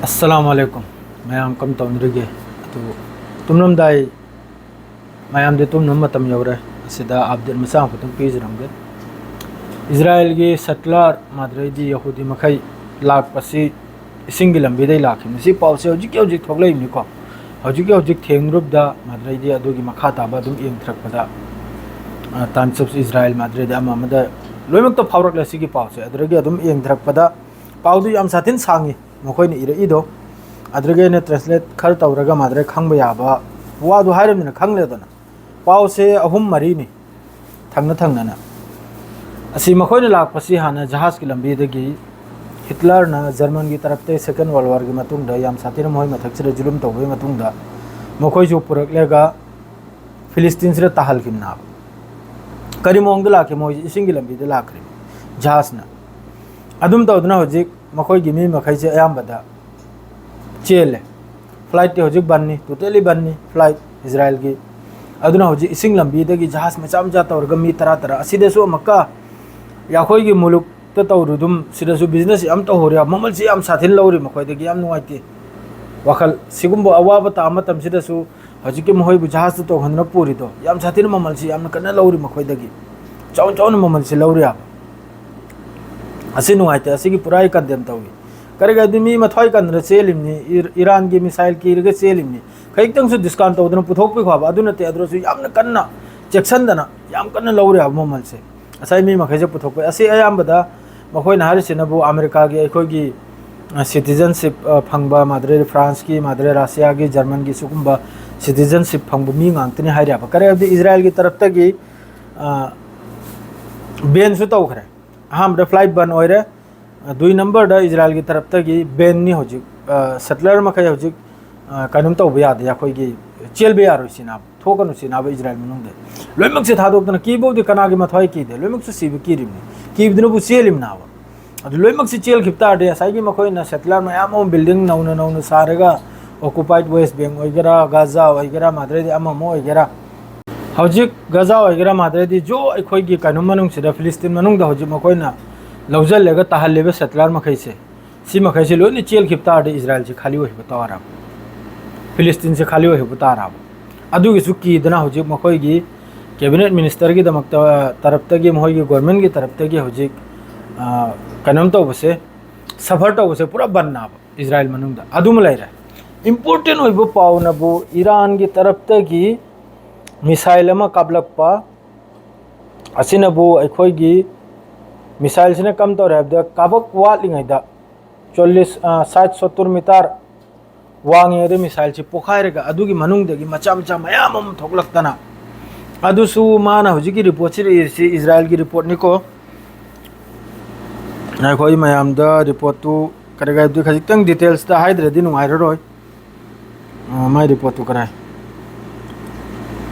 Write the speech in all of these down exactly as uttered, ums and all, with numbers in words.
ꯑꯁꯂꯥꯃꯨ ꯑꯂꯩꯀꯨꯝ꯫ ꯃꯌꯥꯝ ꯀꯝ ꯇꯧꯅꯔꯤꯒꯦ? ꯑꯗꯨ ꯇꯨꯝꯂꯝꯗꯥꯏ, ꯃꯌꯥꯝꯗꯤ ꯇꯨꯝꯅꯕ ꯃꯇꯝ ꯌꯧꯔꯦ꯫ ꯑꯁꯤꯗ ꯑꯞꯗꯦꯠ ꯃꯆꯥ ꯑꯃꯈꯛꯇꯪ ꯄꯤꯖꯔꯝꯒꯦ꯫ ꯏꯖꯔꯥꯌꯦꯜꯒꯤ ꯁꯦꯇꯂꯔ ꯃꯥꯗ꯭ꯔꯩꯗꯤ ꯌꯍꯨꯗꯤ ꯃꯈꯩ ꯂꯥꯛꯄꯁꯤ ꯏꯁꯤꯡꯒꯤ ꯂꯝꯕꯤꯗꯩ ꯂꯥꯛꯈꯤꯕꯅꯤ꯫ ꯁꯤ ꯄꯥꯎꯁꯦ ꯍꯧꯖꯤꯛꯀꯤ ꯍꯧꯖꯤꯛ ꯊꯣꯛꯂꯛꯏꯕꯅꯤꯀꯣ꯫ ꯍꯧꯖꯤꯛꯀꯤ ꯍꯧꯖꯤꯛ ꯊꯦꯡꯅꯔꯨꯕꯗ ꯃꯥꯗ꯭ꯔꯩꯗꯤ ꯑꯗꯨꯒꯤ ꯃꯈꯥ ꯇꯥꯕ ꯑꯗꯨꯝ ꯌꯦꯡꯊꯔꯛꯄꯗ, ꯑ, Times of Israel ꯃꯥꯗ꯭ꯔꯩꯗꯤ ꯑꯃ ꯑꯃꯗ ꯂꯣꯏꯅꯃꯛꯇ ꯐꯥꯎꯔꯛꯂꯦ ꯁꯤꯒꯤ ꯄꯥꯎꯁꯦ꯫ ꯑꯗꯨꯗꯒꯤ ꯑꯗꯨꯝ ꯌꯦꯡꯊꯔꯛꯄꯗ ꯄꯥꯎꯗꯨ ꯌꯥꯝ ꯁꯥꯊꯤꯅ ꯁꯥꯡꯉꯤ ꯃꯈꯣꯏꯅ ꯏꯔꯛꯏꯗꯣ꯫ ꯑꯗꯨꯗꯒꯤ ꯑꯩꯅ translate ꯈꯔ ꯇꯧꯔꯒ ꯃꯥꯗ꯭ꯔꯩ ꯈꯪꯕ ꯌꯥꯕ ꯋꯥꯗꯨ ꯍꯥꯏꯔꯕꯅꯤꯅ ꯈꯪꯂꯦꯗꯅ꯫ ꯄꯥꯎꯁꯦ ꯑꯍꯨꯝ ꯃꯔꯤꯅꯤ ꯊꯪꯅ ꯊꯪꯅꯅ꯫ ꯑꯁꯤ ꯃꯈꯣꯏꯅ ꯂꯥꯛꯄꯁꯤ ꯍꯥꯟꯅ ꯖꯍꯥꯖꯀꯤ ꯂꯝꯕꯤꯗꯒꯤ ꯍꯤꯠꯂꯔꯅ ꯖꯔꯃꯟꯒꯤ ꯇꯔꯞꯇ Second World Warꯒꯤ ꯃꯇꯨꯡꯗ ꯌꯥꯝ ꯁꯥꯊꯤꯅ ꯃꯈꯣꯏ ꯃꯊꯛꯁꯤꯗ ꯖꯨꯂꯨꯝ ꯇꯧꯕꯒꯤ ꯃꯇꯨꯡꯗ ꯃꯈꯣꯏꯁꯨ ꯄꯨꯔꯛꯂꯒ ꯐꯤꯂꯤꯁꯇꯤꯟꯁꯤꯗ ꯇꯥꯍꯜꯈꯤꯕꯅꯦꯕ꯫ ꯀꯔꯤ ꯃꯑꯣꯡꯗ ꯂꯥꯛꯈꯤ? ꯃꯣꯏꯁꯤ ꯏꯁꯤꯡꯒꯤ ꯂꯝꯕꯤꯗ ꯂꯥꯛꯈ꯭ꯔꯤꯕ, ꯖꯍꯥꯖꯅ꯫ ꯑꯗꯨꯝ ꯇꯧꯗꯅ ꯍꯧꯖꯤꯛ ꯃꯈꯣꯏꯒꯤ ꯃꯤ ꯃꯈꯩꯁꯦ ꯑꯌꯥꯝꯕꯗ ꯆꯦꯜꯂꯦ꯫ Flightꯇꯤ ꯍꯧꯖꯤꯛ ꯕꯟꯅꯤ, totally ꯕꯟꯅꯤ flight ꯏꯖꯔꯥꯌꯦꯜꯒꯤ꯫ ꯑꯗꯨꯅ ꯍꯧꯖꯤꯛ ꯏꯁꯤꯡ ꯂꯝꯕꯤꯗꯒꯤ ꯖꯍꯥꯖ ꯃꯆꯥ ꯃꯆꯥ ꯇꯧꯔꯒ ꯃꯤ ꯇꯔꯥ ꯇꯔꯥ, ꯑꯁꯤꯗꯁꯨ ꯑꯃꯨꯛꯀ ꯑꯩꯈꯣꯏꯒꯤ ꯃꯨꯂꯨꯛꯇ ꯇꯧꯔꯨꯗꯨꯝ ꯁꯤꯗꯁꯨ business ꯌꯥꯝ ꯇꯧꯍꯧꯔꯤ, ꯃꯃꯜꯁꯤ ꯌꯥꯝ ꯁꯥꯊꯤꯅ ꯂꯧꯔꯤ ꯃꯈꯣꯏꯗꯒꯤ꯫ ꯌꯥꯝ ꯅꯨꯡꯉꯥꯏꯇꯦ꯫ ꯋꯥꯈꯜ ꯁꯤꯒꯨꯝꯕ ꯑꯋꯥꯕ ꯇꯥꯕ ꯃꯇꯝꯁꯤꯗꯁꯨ ꯍꯧꯖꯤꯛꯀꯤ ꯃꯈꯣꯏꯕꯨ ꯖꯍꯥꯖꯇ ꯇꯣꯡꯍꯟꯗꯨꯅ ꯄꯨꯔꯤꯗꯣ ꯌꯥꯝ ꯁꯥꯊꯤꯅ ꯃꯃꯜꯁꯤ ꯌꯥꯝꯅ ꯀꯟꯅ ꯂꯧꯔꯤ ꯃꯈꯣꯏꯗꯒꯤ꯫ ꯆꯥꯎꯅ ꯆꯥꯎꯅ ꯃꯃꯜꯁꯤ ꯂꯧꯔꯤ ꯍꯥꯏꯕ꯫ ꯑꯁꯤ ꯅꯨꯡꯉꯥꯏꯇꯦ, ꯑꯁꯤꯒꯤ ꯄꯨꯔꯥ ꯑꯩ condemn ꯇꯧꯏ꯫ ꯀꯔꯤꯒꯤꯅꯣ ꯍꯥꯏꯗꯤ ꯃꯤ ꯃꯊ꯭ꯋꯥꯏ ꯀꯟꯗꯅ ꯆꯦꯜꯂꯤꯕꯅꯤ, ꯏꯔ-, ꯏꯔꯥꯟꯒꯤ missile ꯀꯤꯔꯒ ꯆꯦꯜꯂꯤꯕꯅꯤ꯫ ꯈꯖꯤꯛꯇꯪꯁꯨ discount ꯇꯧꯗꯅ ꯄꯨꯊꯣꯛꯄꯤꯈꯣ ꯍꯥꯏꯕ꯫ ꯑꯗꯨ ꯅꯠꯇꯦ, ꯑꯗꯨꯁꯨ ꯌꯥꯝꯅ ꯀꯟꯅ ꯆꯦꯛꯁꯤꯟꯗꯅ ꯌꯥꯝ ꯀꯟꯅ ꯂꯧꯔꯤ ꯍꯥꯏꯕ ꯃꯃꯜꯁꯦ꯫ ꯉꯁꯥꯏ ꯃꯤ ꯃꯈꯩꯁꯦ ꯄꯨꯊꯣꯛꯄ꯫ ꯑꯁꯤ ꯑꯌꯥꯝꯕꯗ ꯃꯈꯣꯏꯅ ꯍꯥꯏꯔꯤꯁꯤꯅꯕꯨ ꯑꯃꯦꯔꯤꯀꯥꯒꯤ ꯑꯩꯈꯣꯏꯒꯤ, ꯑ, citizenship, ꯑ, ꯐꯪꯕ, ꯃꯥꯗ꯭ꯔꯦ ꯐ꯭ꯔꯥꯟꯁꯀꯤ, ꯃꯥꯗ꯭ꯔꯦ ꯔꯁꯤꯌꯥꯒꯤ, ꯖꯔꯃꯟꯒꯤ ꯁꯤꯒꯨꯝꯕ citizenship ꯐꯪꯕ ꯃꯤ ꯉꯥꯛꯇꯅꯤ ꯍꯥꯏꯔꯤ ꯍꯥꯏꯕ꯫ ꯀꯔꯤ ꯍꯥꯏꯕꯗꯤ ꯏꯖꯔꯥꯌꯦꯜꯒꯤ ꯇꯔꯞꯇꯒꯤ, ꯑ, banꯁꯨ ꯇꯧꯈ꯭ꯔꯦ꯫ ꯑꯍꯥꯟꯕꯗ flight ꯕꯟ ꯑꯣꯏꯔꯦ꯫ ꯑ, ꯗꯨꯏ ꯅꯝꯕꯔꯗ ꯏꯖꯔꯥꯌꯦꯜꯒꯤ ꯇꯔꯞꯇꯒꯤ banꯅꯤ ꯍꯧꯖꯤꯛ꯫ ꯑ, settler ꯃꯈꯩ ꯍꯧꯖꯤꯛ, ꯑ, ꯀꯩꯅꯣꯝ ꯇꯧꯕ ꯌꯥꯗꯦ, ꯑꯩꯈꯣꯏꯒꯤ ꯆꯦꯟꯕ ꯌꯥꯔꯣꯏ ꯁꯤꯅ, ꯊꯣꯛꯀꯅꯨ ꯁꯤꯅ ꯏꯖꯔꯥꯌꯦꯜ ꯃꯅꯨꯡꯗ꯫ ꯂꯣꯏꯅꯃꯛꯁꯦ ꯊꯥꯗꯣꯛꯇꯅ, ꯀꯤꯕꯕꯨꯗꯤ ꯀꯅꯥꯒꯤ ꯃꯊ꯭ꯋꯥꯏ ꯀꯤꯗꯦ, ꯂꯣꯏꯅꯃꯛꯁꯨ ꯁꯤꯕ ꯀꯤꯔꯤꯕꯅꯤ, ꯀꯤꯕꯗꯨꯅꯕꯨ ꯆꯦꯜꯂꯤꯕꯅꯥꯕ꯫ ꯑꯗꯨ ꯂꯣꯏꯅꯃꯛꯁꯤ ꯆꯦꯜꯈꯤꯕ ꯇꯥꯔꯗꯤ ꯉꯁꯥꯏꯒꯤ ꯃꯈꯣꯏꯅ settler ꯃꯌꯥꯝ ꯑꯃ building ꯅꯧꯅ ꯅꯧꯅ ꯁꯥꯔꯒ occupied West Bank ꯑꯣꯏꯒꯦꯔꯥ, ꯒꯥꯖꯥ ꯑꯣꯏꯒꯦꯔꯥ, ꯃꯥꯗ꯭ꯔꯦꯗꯤ ꯑꯃ ꯑꯃ ꯑꯣꯏꯒꯦꯔꯥ, ꯍꯧꯖꯤꯛ ꯒꯥꯖꯥ ꯑꯣꯏꯒꯦꯔꯥ, ꯃꯥꯗ꯭ꯔꯦꯗꯤ ꯖꯣ ꯑꯩꯈꯣꯏꯒꯤ ꯀꯩꯅꯣ ꯃꯅꯨꯡꯁꯤꯗ, ꯐꯤꯂꯤꯁꯇꯤꯟ ꯃꯅꯨꯡꯗ ꯍꯧꯖꯤꯛ ꯃꯈꯣꯏꯅ ꯂꯧꯁꯤꯜꯂꯒ ꯇꯥꯍꯜꯂꯤꯕ settler ꯃꯈꯩꯁꯦ, ꯁꯤ ꯃꯈꯩꯁꯦ ꯂꯣꯏꯅ ꯆꯦꯜꯈꯤꯕ ꯇꯥꯔꯗꯤ ꯏꯖꯔꯥꯏꯜꯁꯦ ꯈꯥꯂꯤ ꯑꯣꯏꯍꯧꯕ ꯇꯥꯔꯕ, ꯐꯤꯂꯤꯁꯇꯤꯟꯁꯦ ꯈꯥꯂꯤ ꯑꯣꯏꯍꯧꯕ ꯇꯥꯔꯕ꯫ ꯑꯗꯨꯒꯤꯁꯨ ꯀꯤꯗꯅ ꯍꯧꯖꯤꯛ ꯃꯈꯣꯏꯒꯤ ꯀꯦꯕꯤꯅꯦꯠ ꯃꯤꯅꯤꯁꯇꯔꯒꯤꯗꯃꯛꯇ, ꯇꯔꯞꯇꯒꯤ, ꯃꯈꯣꯏꯒꯤ ꯒꯣꯔꯃꯦꯟꯒꯤ ꯇꯔꯞꯇꯒꯤ ꯍꯧꯖꯤꯛ, ꯑ, ꯀꯩꯅꯣꯝ ꯇꯧꯕꯁꯦ, ꯁꯐꯔ ꯇꯧꯕꯁꯦ ꯄꯨꯔꯥ ꯕꯟꯅꯥꯕ ꯏꯖꯔꯥꯏꯜ ꯃꯅꯨꯡꯗ꯫ ꯑꯗꯨꯃ ꯂꯩꯔꯦ꯫ ꯏꯝꯄꯣꯔꯇꯦꯟ ꯑꯣꯏꯕ ꯄꯥꯎꯅꯕꯨ ꯏꯔꯥꯟꯒꯤ ꯇꯔꯞꯇꯒꯤ ꯃꯤꯁꯥꯏꯜ ꯑꯃ ꯀꯥꯞꯂꯛꯄ ꯑꯁꯤꯅꯕꯨ ꯑꯩꯈꯣꯏꯒꯤ ꯃꯤꯁꯥꯏꯜꯁꯤꯅ ꯀꯝ ꯇꯧꯔꯦ ꯍꯥꯏꯕꯗ, ꯀꯥꯕꯛ ꯋꯥꯠꯂꯤꯉꯩꯗ ꯆꯣꯜꯂꯤꯁ, ꯑ, ꯁꯥꯏꯠ ꯁꯣꯠꯇꯨꯔ ꯃꯤꯇꯔ ꯋꯥꯡꯉꯤꯉꯩꯗ ꯃꯤꯁꯥꯏꯜꯁꯤ ꯄꯣꯈꯥꯏꯔꯒ ꯑꯗꯨꯒꯤ ꯃꯅꯨꯡꯗꯒꯤ ꯃꯆꯥ ꯃꯆꯥ ꯃꯌꯥꯝ ꯑꯃ ꯊꯣꯛꯂꯛꯇꯅ, ꯑꯗꯨꯁꯨ ꯃꯥꯅ ꯍꯧꯖꯤꯛꯀꯤ ꯔꯤꯄꯣꯔꯠꯁꯤ ꯏꯔꯤꯁꯤ ꯏꯖꯔꯥꯏꯜꯒꯤ ꯔꯤꯄꯣꯔꯠꯅꯤꯀꯣ꯫ ꯉꯥꯏꯈꯣ, ꯑꯩ ꯃꯌꯥꯝꯗ ꯔꯤꯄꯣꯔꯠꯇꯨ ꯀꯔꯤ ꯀꯔꯤ ꯈꯖꯤꯛꯇꯪ ꯗꯤꯇꯦꯜꯁꯇ ꯍꯥꯏꯗ꯭ꯔꯗꯤ ꯅꯨꯡꯉꯥꯏꯔꯔꯣꯏ꯫ ꯑ, ꯃꯥꯏ ꯔꯤꯄꯣꯔꯠꯇꯨ ꯀꯔꯥꯏ?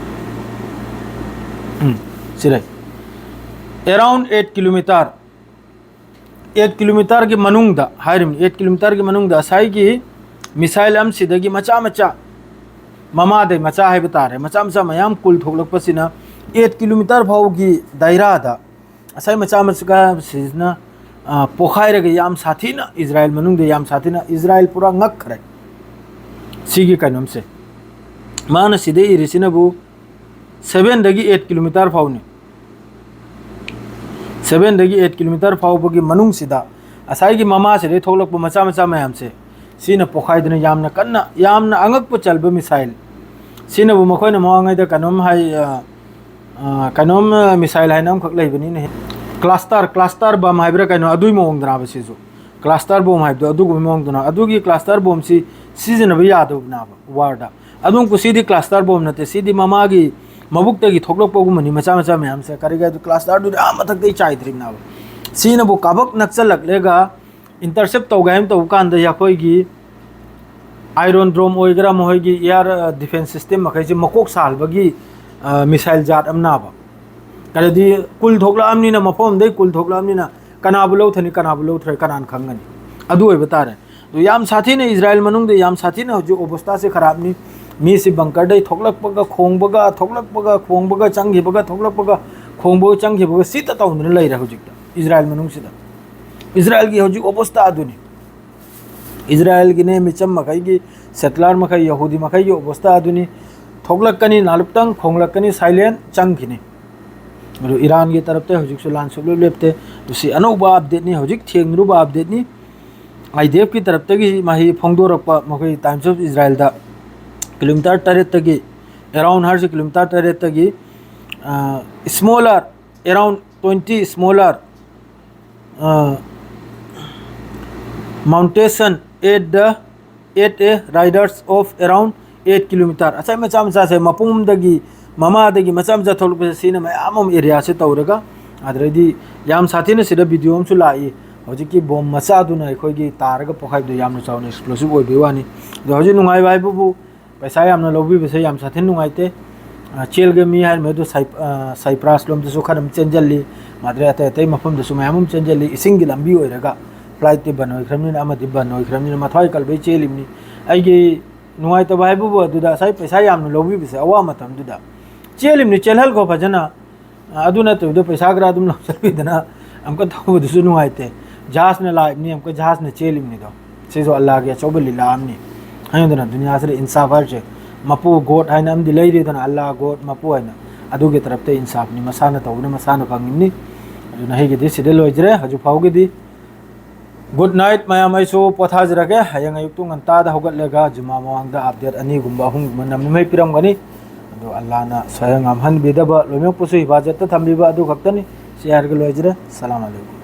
ꯎꯝ, ꯁꯤꯔꯦ꯫ Around eight kilometer, eight kilometerꯒꯤ ꯃꯅꯨꯡꯗ ꯍꯥꯏꯔꯤꯕꯅꯤ, eight kilometerꯒꯤ ꯃꯅꯨꯡꯗ ꯉꯁꯥꯏꯒꯤ ꯃꯤꯁꯥꯏꯜ ꯑꯃꯁꯤꯗꯒꯤ ꯃꯆꯥ ꯃꯆꯥ, ꯃꯃꯥꯗꯩ ꯃꯆꯥ ꯍꯥꯏꯕ ꯇꯥꯔꯦ, ꯃꯆꯥ ꯃꯆꯥ ꯃꯌꯥꯝ ꯀꯨꯜ ꯊꯣꯛꯂꯛꯄꯁꯤꯅ eight kilometer ꯐꯥꯎꯒꯤ ꯗꯥꯏꯔꯥꯗ ꯉꯁꯥꯏ ꯃꯆꯥ ꯃꯆꯥꯁꯤꯅ, ꯑ, ꯄꯣꯈꯥꯏꯔꯒ ꯌꯥꯝ ꯁꯥꯊꯤꯅ ꯏꯖꯔꯥꯏꯜ ꯃꯅꯨꯡꯗ ꯌꯥꯝ ꯁꯥꯊꯤꯅ ꯏꯖꯔꯥꯏꯜ ꯄꯨꯔꯥ ꯉꯛꯈ꯭ꯔꯦ꯫ ꯁꯤꯒꯤ ꯀꯩꯅꯣꯝꯁꯦ ꯃꯥꯅ ꯁꯤꯗ ꯏꯔꯤꯁꯤꯅꯕꯨ sevenꯗꯒꯤ eight kilometer ꯐꯥꯎꯅꯤ꯫ Sevenꯗꯒꯤ eight kilometer ꯐꯥꯎꯕꯒꯤ ꯃꯅꯨꯡꯁꯤꯗ ꯉꯁꯥꯏꯒꯤ ꯃꯃꯥꯁꯤꯗꯩ ꯊꯣꯛꯂꯛꯄ ꯃꯆꯥ ꯃꯆꯥ ꯃꯌꯥꯝꯁꯦ, ꯁꯤꯅ ꯄꯣꯈꯥꯏꯗꯨꯅ ꯌꯥꯝꯅ ꯀꯟꯅ, ꯌꯥꯝꯅ ꯑꯉꯛꯄ ꯆꯜꯕ ꯃꯤꯁꯥꯏꯜ꯫ ꯁꯤꯅꯕꯨ ꯃꯈꯣꯏꯅ ꯃꯃꯥꯡꯉꯩꯗ ꯀꯩꯅꯣꯝ ꯍꯥꯏ, ꯑ, ꯑ, ꯀꯩꯅꯣꯝ, ꯑ, ꯃꯤꯁꯥꯏꯜ ꯍꯥꯏꯅ ꯑꯃꯈꯛ ꯂꯩꯕꯅꯤꯅꯦ꯫ ꯀ꯭ꯂꯥꯁꯇꯔ, ꯀ꯭ꯂꯥꯁꯇꯔ ꯕꯝ ꯍꯥꯏꯕ꯭ꯔꯥ ꯀꯩꯅꯣ, ꯑꯗꯨꯒꯤ ꯃꯑꯣꯡꯗꯅꯦꯕ ꯁꯤꯁꯨ꯫ ꯀ꯭ꯂꯥꯁꯇꯔ ꯕꯣꯝ ꯍꯥꯏꯕꯗꯣ ꯑꯗꯨꯒꯨꯝꯕ ꯃꯑꯣꯡꯗꯅ꯫ ꯑꯗꯨꯒꯤ ꯀ꯭ꯂꯥꯁꯇꯔ ꯕꯣꯝꯁꯤ ꯁꯤꯖꯤꯟꯅꯕ ꯌꯥꯗꯕꯅꯦꯕ ꯋꯥꯔꯗ꯫ ꯑꯗꯨꯝ ꯁꯤꯗꯤ ꯀ꯭ꯂꯥꯁꯇꯔ ꯕꯣꯝ ꯅꯠꯇꯦ, ꯁꯤꯗꯤ ꯃꯃꯥꯒꯤ ꯃꯕꯨꯛꯇꯒꯤ ꯊꯣꯛꯂꯛꯄꯒꯨꯝꯕꯅꯤ, ꯃꯆꯥ ꯃꯆꯥ ꯃꯌꯥꯝꯁꯦ꯫ ꯀꯔꯤꯒꯤ ꯍꯥꯏꯗꯤ ꯀ꯭ꯂꯥꯁꯇꯔꯗꯨꯗꯤ ꯑꯥ ꯃꯊꯛꯇꯒꯤ ꯆꯥꯏꯗ꯭ꯔꯤꯕꯅꯦꯕ꯫ ꯁꯤꯅꯕꯨ ꯀꯥꯕꯛ ꯅꯛꯁꯜꯂꯛꯂꯒ ꯏꯟꯇꯔꯁꯦꯞ ꯇꯧꯒꯦ ꯍꯥꯏꯅ ꯇꯧꯕ ꯀꯥꯟꯗ ꯑꯩꯈꯣꯏꯒꯤ ꯑꯥꯏꯔꯣꯟ ꯗ꯭ꯔꯣꯝ ꯑꯣꯏꯒꯦꯔꯥ, ꯃꯈꯣꯏꯒꯤ ꯑꯦꯌꯥꯔ, ꯑ, ꯗꯤꯐꯦꯟꯁ ꯁꯤꯁꯇꯦꯝ ꯃꯈꯩꯁꯦ ꯃꯀꯣꯛ ꯁꯥꯍꯜꯕꯒꯤ, ꯑ, ꯃꯤꯁꯥꯏꯜ ꯖꯥꯠ ꯑꯃꯅꯦꯕ꯫ ꯀꯔꯤꯗꯤ ꯀꯨꯜ ꯊꯣꯛꯂꯛꯑꯕꯅꯤꯅ, ꯃꯐꯝ ꯑꯃꯗꯒꯤ ꯀꯨꯜ ꯊꯣꯛꯂꯛꯑꯕꯅꯤꯅ ꯀꯅꯥꯕꯨ ꯂꯧꯊꯅꯤ, ꯀꯅꯥꯕꯨ ꯂꯧꯊꯔꯣꯏ, ꯀꯅꯥꯅ ꯈꯪꯒꯅꯤ? ꯑꯗꯨ ꯑꯣꯏꯕ ꯇꯥꯔꯦ꯫ ꯑꯗꯨ ꯌꯥꯝ ꯁꯥꯊꯤꯅ ꯏꯖꯔꯥꯏꯜ ꯃꯅꯨꯡꯗ ꯌꯥꯝ ꯁꯥꯊꯤꯅ ꯍꯧꯖꯤꯛ ꯑꯣꯕꯁꯊꯥꯁꯦ ꯈꯔꯥꯞꯅꯤ꯫ ꯃꯤꯁꯤ ꯕꯪꯀꯔꯗꯩ ꯊꯣꯛꯂꯛꯄꯒ ꯈꯣꯡꯕꯒ, ꯊꯣꯛꯂꯛꯄꯒ ꯈꯣꯡꯕꯒ, ꯆꯪꯈꯤꯕꯒ ꯊꯣꯛꯂꯛꯄꯒ ꯈꯣꯡꯕꯒ ꯆꯪꯈꯤꯕꯒ ꯁꯤꯇ ꯇꯧꯗꯨꯅ ꯂꯩꯔꯦ ꯍꯧꯖꯤꯛꯇ ꯏꯖꯔꯥꯏꯜ ꯃꯅꯨꯡꯁꯤꯗ꯫ ꯏꯖꯔꯥꯏꯜꯒꯤ ꯍꯧꯖꯤꯛ ꯑꯣꯕꯁꯊꯥ ꯑꯗꯨꯅꯤ꯫ ꯏꯖꯔꯥꯌꯦꯜꯒꯤꯅꯦ ꯃꯤꯆꯝ ꯃꯈꯩꯒꯤ, ꯁꯦꯇꯂꯔ ꯃꯈꯩ, ꯌꯍꯨꯗꯤ ꯃꯈꯩꯒꯤ ꯑꯣꯕꯁꯇꯥ ꯑꯗꯨꯅꯤ꯫ ꯊꯣꯛꯂꯛꯀꯅꯤ, ꯅꯥꯂꯨꯛꯇꯪ ꯈꯣꯡꯂꯛꯀꯅꯤ, ꯁꯥꯏꯂꯦꯟ ꯆꯪꯈꯤꯅꯤ꯫ ꯑꯗꯨ ꯏꯔꯥꯟꯒꯤ ꯇꯔꯞꯇ ꯍꯧꯖꯤꯛꯁꯨ ꯂꯥꯟ ꯁꯨꯞꯂꯦꯞ ꯂꯦꯞꯇꯦ꯫ ꯑꯗꯨ ꯁꯤ ꯑꯅꯧꯕ ꯑꯞꯗꯦꯠꯅꯤ, ꯍꯧꯖꯤꯛ ꯊꯦꯡꯂꯨꯕ ꯑꯞꯗꯦꯠꯅꯤ꯫ ꯑꯥꯏ ꯗꯤ ꯑꯦꯐꯀꯤ ꯇꯔꯞꯇꯒꯤ ꯃꯍꯩ ꯐꯣꯡꯗꯣꯔꯛꯄ, ꯃꯈꯣꯏ ꯇꯥꯏꯝꯁ ꯑꯣꯐ ꯏꯖꯔꯥꯌꯦꯜꯗ ꯀꯤꯂꯣꯃꯤꯇꯔ ꯇꯔꯦꯠꯇꯒꯤ, ꯑꯦꯔꯥꯎꯟ ꯍꯥꯏꯔꯤꯁꯦ kilometre ꯇꯔꯦꯠꯇꯒꯤ, smaller, around twenty smaller mountain at the, at a radius of around eight kilometer. ꯉꯁꯥꯏ ꯃꯆꯥ ꯃꯆꯥꯁꯦ ꯃꯄꯨꯡ ꯑꯃꯗꯒꯤ, ꯃꯃꯥꯗꯒꯤ ꯃꯆꯥ ꯃꯆꯥ ꯊꯣꯛꯂꯛꯄꯁꯦ, ꯁꯤꯅ ꯃꯌꯥꯝ ꯑꯃ ꯑꯦꯔꯤꯌꯥꯁꯦ ꯇꯧꯔꯒ, ꯑꯗꯨꯗꯩꯗꯤ ꯌꯥꯝ ꯁꯥꯊꯤꯅ ꯁꯤꯗ ꯚꯤꯗꯤꯑꯣ ꯑꯃꯁꯨ ꯂꯥꯛꯏ꯫ ꯍꯧꯖꯤꯛꯀꯤ ꯕꯣꯝ ꯃꯆꯥꯗꯨꯅ ꯑꯩꯈꯣꯏꯒꯤ ꯇꯥꯔꯒ ꯄꯣꯛꯈꯥꯏꯕꯗꯣ ꯌꯥꯝꯅ ꯆꯥꯎꯅ ꯑꯦꯛꯁꯄ꯭ꯂꯣꯁꯤꯞ ꯑꯣꯏꯕꯒꯤ ꯋꯥꯅꯤ꯫ ꯑꯗꯣ ꯍꯧꯖꯤꯛ ꯅꯨꯡꯉꯥꯏꯕ ꯍꯥꯏꯕꯕꯨ ꯄꯩꯁꯥ ꯌꯥꯝꯅ ꯂꯧꯕꯤꯕꯁꯦ ꯌꯥꯝ ꯁꯥꯊꯤꯅ ꯅꯨꯡꯉꯥꯏꯇꯦ꯫ ꯑ, ꯆꯦꯜꯒꯦ ꯃꯤ ꯍꯥꯏꯔꯤꯕ ꯑꯗꯨ ꯁꯥꯏ-, ꯑ, ꯁꯥꯏꯄ꯭ꯔꯥꯁ ꯂꯣꯝꯗꯁꯨ ꯈꯔ ꯑꯗꯨꯝ ꯆꯦꯟꯁꯤꯜꯂꯤ, ꯃꯥꯗ꯭ꯔꯦ ꯑꯇꯩ ꯑꯇꯩ ꯃꯐꯝꯗꯁꯨ ꯃꯌꯥꯝ ꯑꯃ ꯆꯦꯟꯁꯤꯜꯂꯤ꯫ ꯏꯁꯤꯡꯒꯤ ꯂꯝꯕꯤ ꯑꯣꯏꯔꯒ ꯐ꯭ꯂꯥꯏꯠꯇꯤ ꯕꯟ ꯑꯣꯏꯈ꯭ꯔꯕꯅꯤꯅ, ꯑꯃꯗꯤ ꯕꯟ ꯑꯣꯏꯈ꯭ꯔꯕꯅꯤꯅ ꯃꯊ꯭ꯋꯥꯏ ꯀꯜꯕꯩ ꯆꯦꯜꯂꯤꯕꯅꯤ꯫ ꯑꯩꯒꯤ ꯅꯨꯡꯉꯥꯏꯇꯕ ꯍꯥꯏꯕꯕꯨ ꯑꯗꯨꯗ ꯉꯁꯥꯏ ꯄꯩꯁꯥ ꯌꯥꯝꯅ ꯂꯧꯕꯤꯕꯁꯦ ꯑꯋꯥ ꯃꯇꯝꯗꯨꯗ ꯆꯦꯜꯂꯤꯕꯅꯤ, ꯆꯦꯜꯍꯜꯈꯣ ꯐꯖꯅ꯫ ꯑ, ꯑꯗꯨ ꯅꯠꯇꯕꯤꯗ ꯄꯩꯁꯥ ꯈꯔ ꯑꯗꯨꯝ ꯂꯧꯁꯤꯟꯕꯤꯗꯅ ꯑꯃꯨꯛꯀ ꯊꯧꯕꯗꯨꯁꯨ ꯅꯨꯡꯉꯥꯏꯇꯦ꯫ ꯖꯍꯥꯖꯅ ꯂꯥꯛꯏꯕꯅꯤ, ꯑꯃꯨꯛꯀ ꯖꯍꯥꯖꯅ ꯆꯦꯜꯂꯤꯕꯅꯤꯗꯣ꯫ ꯁꯤꯁꯨ ꯑꯜꯂꯥꯍꯒꯤ ꯑꯆꯧꯕ ꯂꯤꯂꯥ ꯑꯃꯅꯤ꯫ ꯈꯪꯉꯦꯗꯅ, ꯗꯨꯅꯤꯌꯥꯁꯤꯗ ꯏꯟꯁꯥꯐ ꯍꯥꯏꯔꯤꯁꯦ, ꯃꯄꯨ ꯒꯣꯗ ꯍꯥꯏꯅ ꯑꯃꯗꯤ ꯂꯩꯔꯤꯗꯅ, ꯑꯜꯂꯥꯍ ꯒꯣꯗ ꯃꯄꯨ ꯍꯥꯏꯅ, ꯑꯗꯨꯒꯤ ꯇꯔꯞꯇ ꯏꯟꯁꯥꯐꯅꯤ꯫ ꯃꯁꯥꯅ ꯇꯧꯕꯅ ꯃꯁꯥꯅ ꯐꯪꯉꯤꯕꯅꯤ꯫ ꯑꯗꯨꯅ ꯑꯩꯒꯤꯗꯤ ꯁꯤꯗ ꯂꯣꯏꯖꯔꯦ ꯍꯧꯖꯤꯛ ꯐꯥꯎꯒꯤꯗꯤ꯫ Good night ꯃꯌꯥꯝ, ꯑꯩꯁꯨ ꯄꯣꯊꯥꯖꯔꯒꯦ꯫ ꯍꯌꯦꯡ ꯑꯌꯨꯛꯇꯨ ꯉꯟꯇꯥꯗ ꯍꯧꯒꯠꯂꯒ ꯖꯨꯃꯥ ꯃꯃꯥꯡꯗ ꯑꯞꯗꯦꯠ ꯑꯅꯤꯒꯨꯝꯕ ꯑꯍꯨꯝꯒꯨꯝꯕ ꯅꯝꯅꯤꯡꯉꯥꯏ ꯄꯤꯔꯝꯒꯅꯤ꯫ ꯑꯗꯣ ꯑꯜꯂꯥꯍꯅ ꯁꯣꯏꯍ ꯉꯥꯝꯍꯟꯕꯤꯗꯕ, ꯂꯣꯏꯅꯃꯛꯄꯨꯁꯨ ꯍꯤꯐꯥꯖꯠꯇ ꯊꯝꯕꯤꯕ ꯑꯗꯨ ꯈꯛꯇꯅꯤ꯫ ꯁꯤ ꯍꯥꯏꯔꯒ ꯂꯣꯏꯖꯔꯦ꯫ ꯑꯁꯂꯥꯃꯨ ꯑꯂꯩꯀꯨꯝ꯫